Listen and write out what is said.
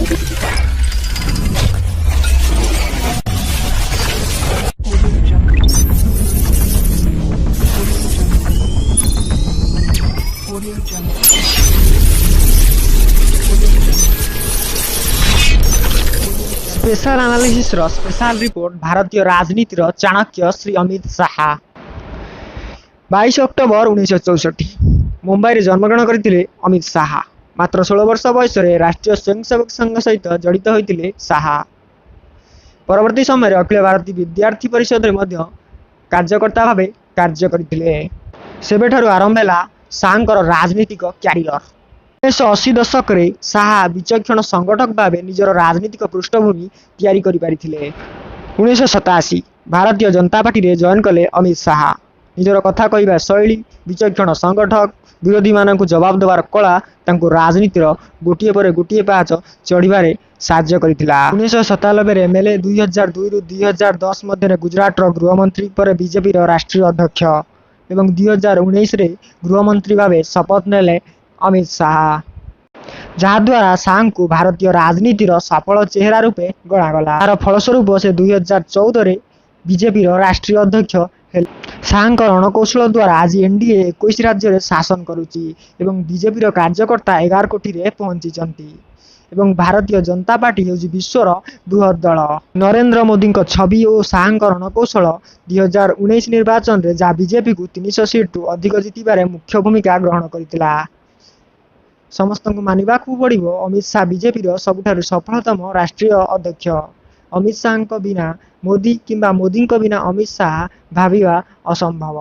Audio Jungle. Audio Jungle. Audio Jungle. Audio Jungle. Special ଆନାଲିସିସ୍ର special report. ଭାରତୀୟ ରାଜନୀତିର Chanakya Shri Amit Shah. 22 October 1964 ମୁମ୍ବାଇରେ ଜନ୍ମଗ୍ରହଣ କରିଥିଲେ ଅମିତ ଶାହା। ମାତ୍ର 16 ବର୍ଷ ବୟସରେ ରାଷ୍ଟ୍ରୀୟ ସ୍ୱୟଂସେବକ ସଂଘ ସହିତ ଜଡ଼ିତ ହୋଇଥିଲେ ଶାହା। ପରବର୍ତ୍ତୀ ସମୟରେ ଅଖିଳ ଭାରତୀ ବିଦ୍ୟାର୍ଥୀ ପରିଷଦରେ ମଧ୍ୟ କାର୍ଯ୍ୟକର୍ତ୍ତା ଭାବେ କାର୍ଯ୍ୟ କରିଥିଲେ। ସେବେଠାରୁ ଆରମ୍ଭ ହେଲା ଶାହାଙ୍କର ରାଜନୀତିକ କ୍ୟାରିୟର। 1980 ଦଶକରେ ଶାହା ବିଚକ୍ଷଣ ସଂଗଠକ ଭାବେ ନିଜର ରାଜନୀତିକ ପୃଷ୍ଠଭୂମି ତିଆରି କରିପାରିଥିଲେ। 1987 ଭାରତୀୟ ଜନତା ପାର୍ଟିରେ ଜଏନ୍ କଲେ ଅମିତ ଶାହା। ନିଜର କଥା କହିବା ଶୈଳୀ, ବିଚକ୍ଷଣ ସଂଗଠକ, ବିରୋଧୀମାନଙ୍କୁ ଜବାବ ଦେବାର କଳା ତାଙ୍କୁ ରାଜନୀତିର ଗୋଟିଏ ପରେ ଗୋଟିଏ ପାହାଚ ଚଢ଼ିବାରେ ସାହାଯ୍ୟ କରିଥିଲା। 1997ରେ ଏମ୍ଏଲ୍ଏ, 2002ରୁ 2010 ମଧ୍ୟରେ ଗୁଜରାଟର ଗୃହମନ୍ତ୍ରୀ, ପରେ ବିଜେପିର ରାଷ୍ଟ୍ରୀୟ ଅଧ୍ୟକ୍ଷ ଏବଂ 2019ରେ ଗୃହମନ୍ତ୍ରୀ ଭାବେ ଶପଥ ନେଲେ ଅମିତ ଶାହା, ଯାହାଦ୍ୱାରା ଶାହାଙ୍କୁ ଭାରତୀୟ ରାଜନୀତିର ସଫଳ ଚେହେରା ରୂପେ ଗଣାଗଲା। ଏହାର ଫଳସ୍ୱରୂପ ସେ 2014ରେ ବିଜେପିର ରାଷ୍ଟ୍ରୀୟ ଅଧ୍ୟକ୍ଷ ହେଲେ। ଶାହାଙ୍କ ରଣକୌଶଳ ଦ୍ୱାରା ଆଜି ଏନ୍ଡିଏ 21 ରାଜ୍ୟରେ ଶାସନ କରୁଛି ଏବଂ ବିଜେପିର କାର୍ଯ୍ୟକର୍ତ୍ତା 11 କୋଟିରେ ପହଞ୍ଚିଛନ୍ତି ଏବଂ ଭାରତୀୟ ଜନତା ପାର୍ଟି ହେଉଛି ବିଶ୍ୱର ବୃହତ୍ ଦଳ। ନରେନ୍ଦ୍ର ମୋଦିଙ୍କ ଛବି ଓ ଶାହାଙ୍କ ରଣକୌଶଳ 2019 ନିର୍ବାଚନରେ ଯାହା ବିଜେପିକୁ 300 ସିଟ୍ରୁ ଅଧିକ ଜିତିବାରେ ମୁଖ୍ୟ ଭୂମିକା ଗ୍ରହଣ କରିଥିଲା। ସମସ୍ତଙ୍କୁ ମାନିବାକୁ ପଡ଼ିବ, ଅମିତ ଶାହା ବିଜେପିର ସବୁଠାରୁ ସଫଳତମ ରାଷ୍ଟ୍ରୀୟ ଅଧ୍ୟକ୍ଷ। ଅମିତ ଶାହାଙ୍କ ବିନା ମୋଦି କିମ୍ବା ମୋଦିଙ୍କ ବିନା ଅମିତ ଶାହା ଭାବିବା ଅସମ୍ଭବ।